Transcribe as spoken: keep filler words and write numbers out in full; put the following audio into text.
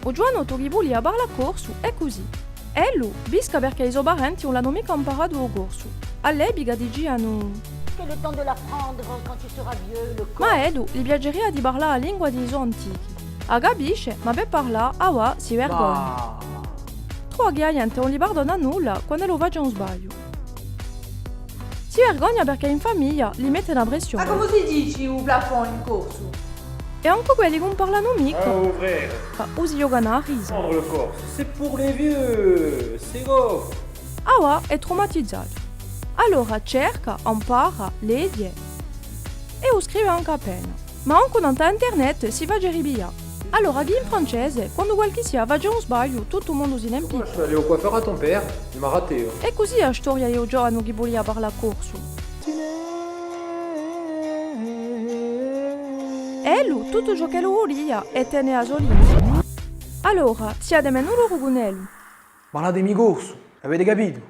U ghjuvanottu chì vulia parlà corsu hè cusì. Ellu pisca perchè i so parenti ùn l'anu micca amparatu u corsu. À l'epica dicianu: Quel est le temps de l'apprendre quand tu seras vieux, le corse. Ma à ellu li piaceria di parlà a lingua di i so antichi. A capisce, ma per parlà, avà, si vergogna. Ma... Trova chì a ghjente ùn li pardona nulla quand'ellu face un sbagliu. Si vergogna perchè in famiglia li mette una pressione. Ma cumu si dice u plafond in corsu? È ancu quelli chì ùn parlanu micca, ah, u frère, u si ghjocanu à a risa. Prendre le corse, c'est pour les vieux, c'est go. Avà hè traumatizatu. Allora cerca, ampara, leghje è u scrive ancu appena. Ma ancu nant'à internet si face ripiglià. Allora chì in francese, quandu qualchissia face un sbagliu, tuttu u mondu si ne impicca. Moi, je suis allé au coiffeur à ton père, il m'a raté, hein. È cusì a storia di u ghjovanu chì vulia parlà corsu. Ellu, tuttu ciò ch'ellu vulia hè tene a so lingua. Allora, siate menu duru cun ellu. Parlatemi corsu, avete capitu?